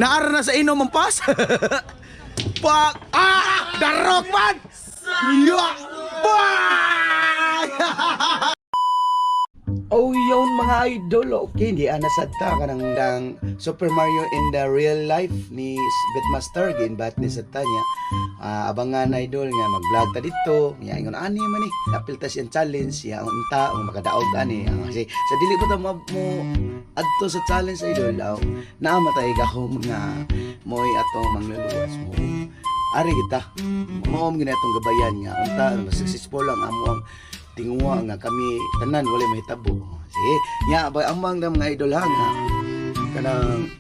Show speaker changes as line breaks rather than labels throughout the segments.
Naara na sa inom ang pas. Pak! Ah! Darok man! Ya! Pak! Oh, yun mga idol. Okay, hindi ana sad ta kanang dang Super Mario in the real life ni Bitmaster ginbat ni sad ta niya. Ah, abangan, idol, nga mag-vlog ta dito. Nya ingon ani man ni. Apil ta siyang challenge siya unta ang makadaog ani. Ah, kasi sa dili ko ta mo adto sa challenge, idol, aw naa matay gahom nga mo'y atong mangluluwas mo. Ari kita. Mao man gina atong gabayan nga unta mas successful ang amo ang tinguha nga kami tanan wala mahitabo. Sige, nya ba amang na mga idol ha nga kanang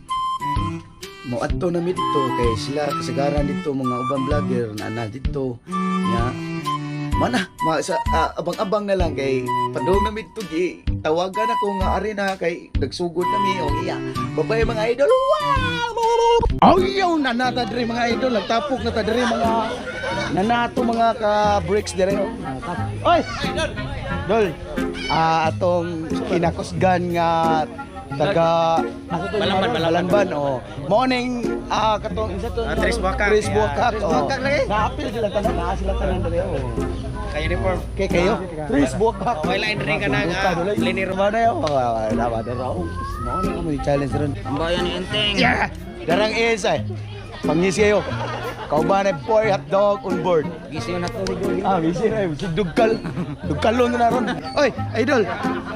mo adto na mi dito kay sila kasagaran dito mga ubang vlogger na na dito nya mana ma, sa, abang-abang na lang kay padung na mi dito gi tawagan ako nga ari na kay nagsugod na mi o iya. Babay, mga idol. Wow! Ayaw na nata diri, mga idol, nagtapok na ta diri, mga nanato mga ka bricks dire. Oh. Oy! Dol, atong kinakusgan nga taga Balamban, Balamban, oh. Morning, katong isa to.
Ah, Tres Buakak.
Tres Buakak,
Yeah.
oh.
Tres Buakak lagi.
Naapil sila tanan, naa sila tanan diri, oh.
Kay uniform.
Kay kayo, Tres Buakak.
Okay lang, hindi ka na,
Liniro ba na yun? Wala ba na raw? Mao na kamo challenge ron.
Ang bayan ni Enteng.
Yeah! Darang is ay. Pangis kayo. Kauban ay boy hotdog on board.
Gising na to.
Ah, busy na. Si Dugkal. Dugkalon na ron. Oy, idol.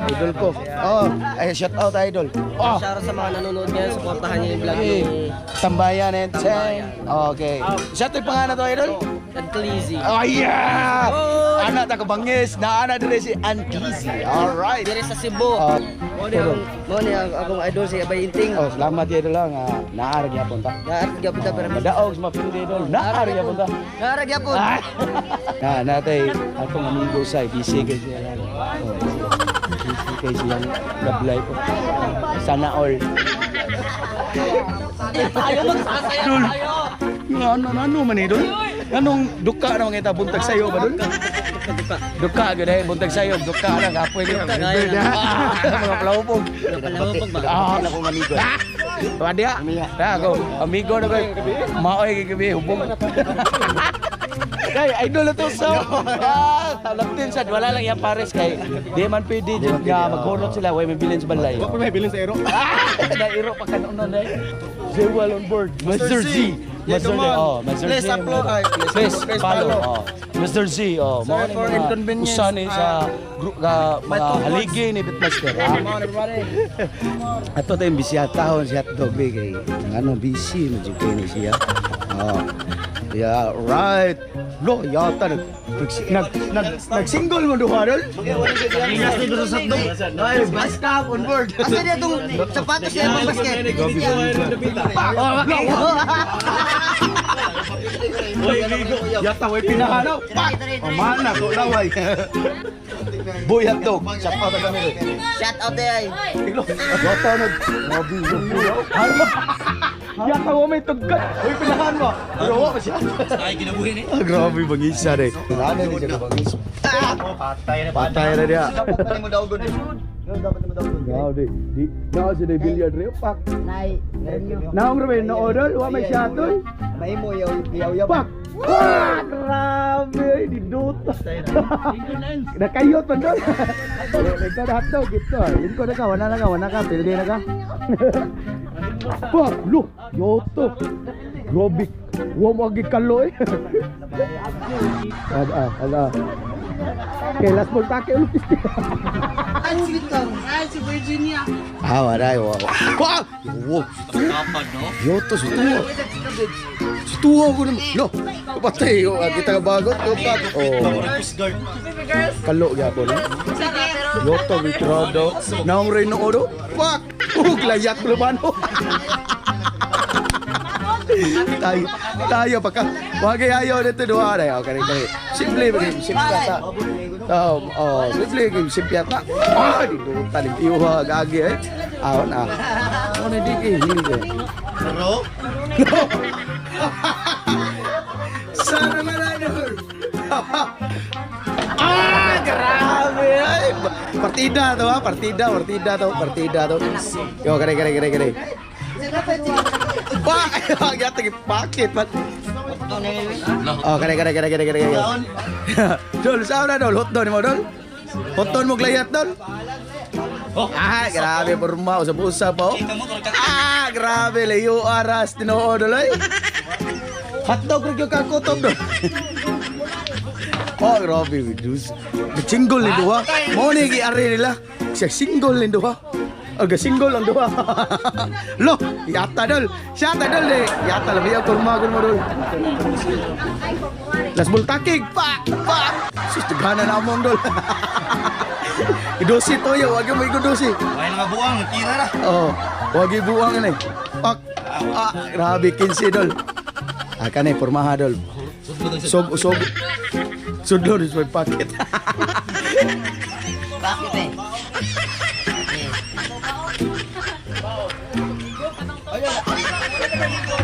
Idol ko. Oh, ay shout out, idol. Oh.
Shout out sa mga nanonood ngayon, supportahan niyo yung vlog
Eh,
ni
Tambayan and Cheng. Okay. Shout out pangalan to, idol?
Adclizy.
Oh yeah! Anak ta kabangis, na ana dire si Auntie. All right.
Dire sa Cebu. Mo ni ang akong idol si Abay Inting.
Oh, salamat idol lang. Ah, naa ra gyapon ta.
Naar gyapon ta pero
Madaog sa mapili, idol. Naa ra gyapon ta.
Naar gyapon.
Ah! Na natay atong amigo sa busy kay siya. Oh, busy kay siyang love life. Sana all.
Tayo magsasaya
Dul.
tayo.
Nga ano ano man eh, dol? Anong duka na mga buntag sayo ba, dol? Duka gyud eh, buntag sayo, duka na kapoy ni. Ah, mga palahubog.
Palahubog ba?
Ah, na kong amigo. Wadi ha. Na ako, amigo na ko. Maoy kay gabi hubog. Kay idol na to sa. Ah, talaptin sad wala lang iya pares kay di man pwede jud nga maghunot sila way may bilin sa balay.
Wa may bilin sa ero.
Ah, nairo pa kanon na eh. Jewel on board. Mr. Z.
Yeah,
Mr.
come
Z.
on.
Oh, Mr.
Please
Z.
upload, ay,
Please
please
follow.
follow.
Oh. Mr. Z. Oh, mao
Sorry
ni
for
mga
inconvenience.
usa ni sa group ka
My
mga
two words.
haligi ni Bitmaster. Ah.
Come on, everybody.
Ato tayong busy tahon si hotdog be kay ano busy na jud kay ni siya. Oh. Yeah, right. Lo, yata nag nag nag nag-single mo duha dol.
Ingas ni sa hotdog.
Ay, basta on board.
Asa niya tong sapatos niya pang basket?
Oh, yata way pinahanaw. Pak! Pamana ko laway. Boy hotdog. Shout out kami.
Shout out day.
Yata nag Grabe yung Yata wa may tugkat. Uy, pinahan mo. Pero wa pa siya.
Ay ginabuhin eh.
Ah, grabe bangisa de. Grabe ni siya bangis.
Patay na.
Patay na dia.
Dapat mo daw gud. Dapat mo daw gud.
Grabe. Di na sa day billiard re pak.
Nay,
Naong rabe no odol wa may shuttle.
Mahimo yaw yaw yaw.
Pak. Wah, grabe di dota. Nakayot pa doon. Ikaw na hotdog ito. Lingko na ka, wala na ka, wala ka, pildi na ka. Pak, lo, yoto. Grabe. Wa mo agi kalo eh. Ada, ada. Okay, last ball take ulit.
Ay, si Ay, si Virginia.
Ah, wala, wa. Wah! Wo,
Kapad no.
yoto si tuwa. Si tuwa ko naman. Lo, patay oh, kita ka bagot, lupat. Oh.
Guard.
Kalo gyapon. Yoto vitrado. Naong reno odo. Fuck. Ug layak lumano. Tayo tayo pagka wagay ayo dito duha na. Okay, okay. Simple ba simple ta. Oh, oh, simple game simple ta. Ah, di do talim iwa gagi eh. Awan ah. Ano di kay hili.
Ro.
No. Sana nga na idol. Ah, grabe. Ay, partida to ha, partida, partida to, partida to. Yo, kare kare kare kare. Pa! Yata gipakit man. Oh, kare kare kare kare kare. Dol, saan na dol? Hotdog mo dol? Hotdog mo glayat dol?
Oh.
Ah, grabe porma usab-usab pa oh.
Kita mo ka.
Ah, grabe layo aras tinuod dol oy. Hotdog ra gyud kakutob dol. Oh, grabe dus. Single ni duha. Mo ni gi-ari nila. Siya single ni duha. Aga single ang duha. Lo, yata dol. Siya ta dol eh. Yata labi ang kurma mo dol. Las bultakig pa pa. Sus daghanan na among dol. Idosi toyo, wag mo igodosi.
Ay nga buang, tira ra.
Oh, wag ibuang ini. Pak. Ah, grabe 15 dol. Ah, kanay pormaha dol. Sob sob. Sudlon is my pocket.
Bakit eh?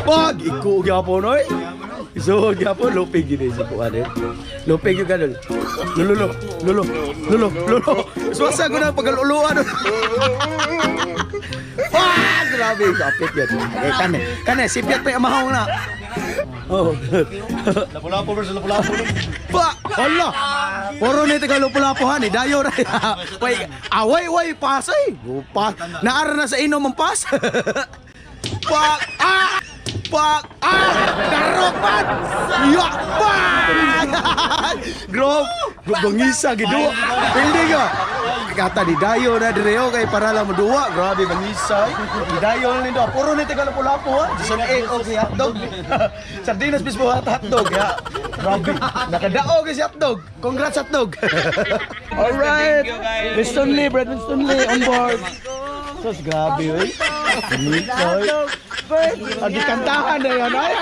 Pag iko gyapon oy. So gyapon lupig gini si kuan eh. Lupig yung ganun. Lululo, lulo, lulo, lulo. Suwasa ko na pagaluluan. Ah, grabe kapit yan. Okay, kane, kane sipyat pa yung amahong na. Oh.
Lapu-lapu versus lapu-lapu.
Pa! Hala! Puro ni taga lapu-lapuhan eh. Dayo ra. Way, away, way, pasay. Pa, naara na sa inom ang pas. Pak! Ah! Pak! Ah! Darok man! Ya! Pak! Grob! Bangisa giduwa. Pildi ka. Kata di dayo na dire oh, kay para lang moduwa. Grabe bangisa. Eh. Di dayo na nindo. Puro ni taga lapu-lapu ha. Jason egg og si hotdog. Sardinas mismo hat hotdog ya. Grabe. Nakadaog si hotdog. Congrats hotdog. Alright. Winston Lee, Brad Winston Lee on board. Sus, grabe oy. Bangisa, oy. Agi kantahan na yun, ay.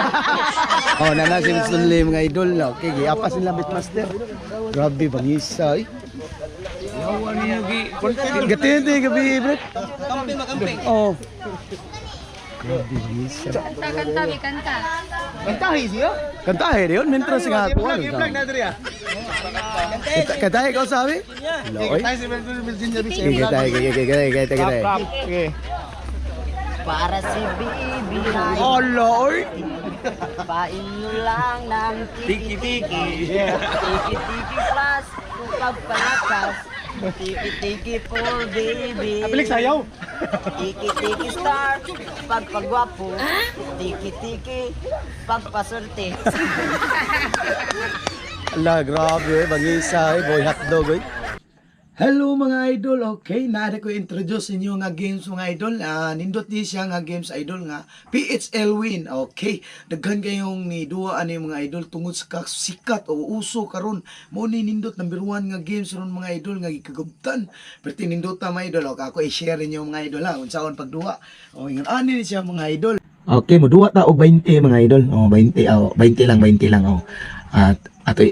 Oh, nana si Winston Lee mga idol. Okay, giapas nila Bitmaster. Grabe bangisa oy. Gatindi gabi, Brad.
Kamping makamping.
Oh. Grabe bangisa.
Kanta, kanta, may kanta.
Kantahi siya.
Kantahe yun, mentras nga ako. Ano
I-vlog na diri ah.
Kantahe ka sabi? Loy.
Kantahi si Virginia Beach.
Sige, kantahe, sige, sige, sige, sige, sige.
Okay.
Para si Bibi ay
Oh, Lord.
pain mo lang ng tiki-tiki. Tiki-tiki plus pagpalakas. Tiki-tiki for baby.
Abilik sayaw.
Tiki-tiki star, pagpagwapo. Tiki-tiki, pagpaswerte.
Ala, grabe, bangisa, eh, boy hotdog, eh. Hello mga idol, okay, naari ko introduce inyo nga games mga idol. Ah, nindot ni siya nga games idol nga PHL Win. Okay, daghan kayong ni duwa ani mga idol tungod sa sikat o uso karon. Mo ni nindot number 1 nga games ron mga idol nga gikagubtan. Pero tinindot ta mga idol, okay, ako i-share inyo mga idol ha, unsaon pagduwa. O ingon ani ni siya mga idol. Okay, moduwa ta og 20 mga idol. Oh, 20, oh, 20 lang, 20 lang oh. At ato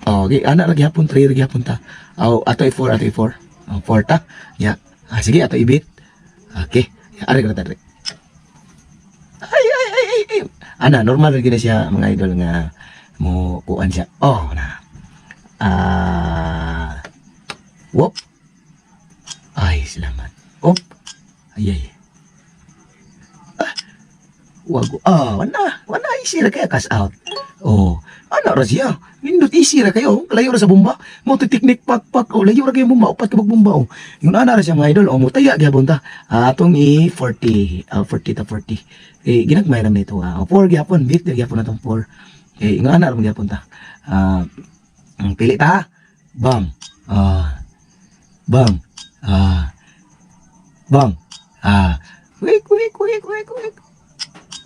oh, okay, ana ra gyapon 3 ra gyapon ta. Oh, ato i 4, ato i 4. Oh, 4 ta. Ya. Ah, sige, ato ibit. Okay. Ya, ari ka ta diri. Ay ay ay ay. Ay. Ana normal ra gyud na siya mga idol nga mo kuan siya. Oh, na. Ah. Wop. Ay, salamat. Op. Ay ay. Wag ah, wala. Wala easy ra kaya cash out. Oh, ana ra siya. Nindot easy ra kayo. Layo ra sa bomba. Mo to technique pak pak oh, layo ra kayo bomba upat ka bomba oh. Yung ana ra siya mga idol oh, mo taya gyapon ta. Ah, atong i 40, ah, 40 ta 40. Eh ginagmay ra nito ah. 4 gyapon, bit gyapon atong 4. Eh ingon ana ra gyapon ta. Ah, ang pili ta. Bang. Ah. Bang. Ah. Bang. Ah. Wait, wait, wait, wait, wait.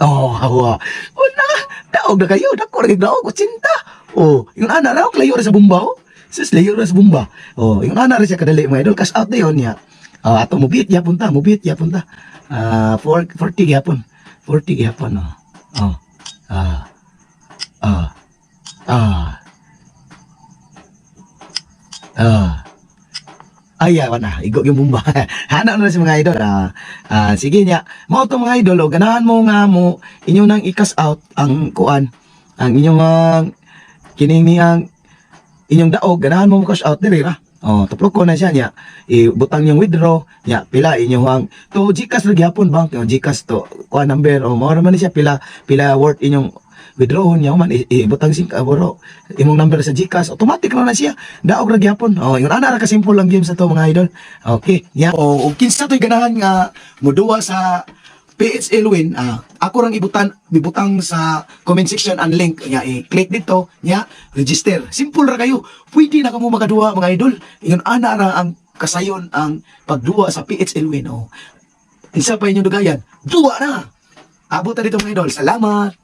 Oh, hawa. Oh na, daog na kayo, dako ra daog, 80. Oh, yung ana ra layo ra sa bomba oh. Sus layo ra sa bomba. Oh, yung ana ra siya kadali mga idol, cash out na yun niya. Oh, ato mubit gyapon ta, mubit gyapon ta. Ah, 4 40 gyapon. 40 gyapon oh. Oh. Ah. Ah. Ah. Ah. Ay, ah, wala. Igo yung bomba. Hana na si mga idol. Ah, ah, sige niya. Mao to mga idol, oh, ganahan mo nga mo inyo nang i-cash out ang kuan, ang inyong ang kining niyang inyong daog, ganahan mo mo cash out diri ra. Oh, tuplokon na siya niya. Ibutang yung withdraw niya, pila inyo ang to GCash ra gyapon bank, oh, GCash to kuha number, oh, mao ra man ni siya pila pila worth inyong withdraw niya man ibutang sing boro imong number sa GCash, automatic na na siya, daog ra gyapon. Oh, ingon ana ra ka simple ang game sa to, mga idol. Okay nya, oh, ug kinsa to'y ganahan nga moduwa sa PHL Win, ako rang ibutan ibutang sa comment section ang link nya, i-click dito nya, register. Simple ra kayo, pwede na kamo makaduwa, mga idol. Ingon ana ra ang kasayon ang pagduwa sa PHL Win. Oh, isa pa inyong dugayan, duwa na. Abot na dito, mga idol. Salamat.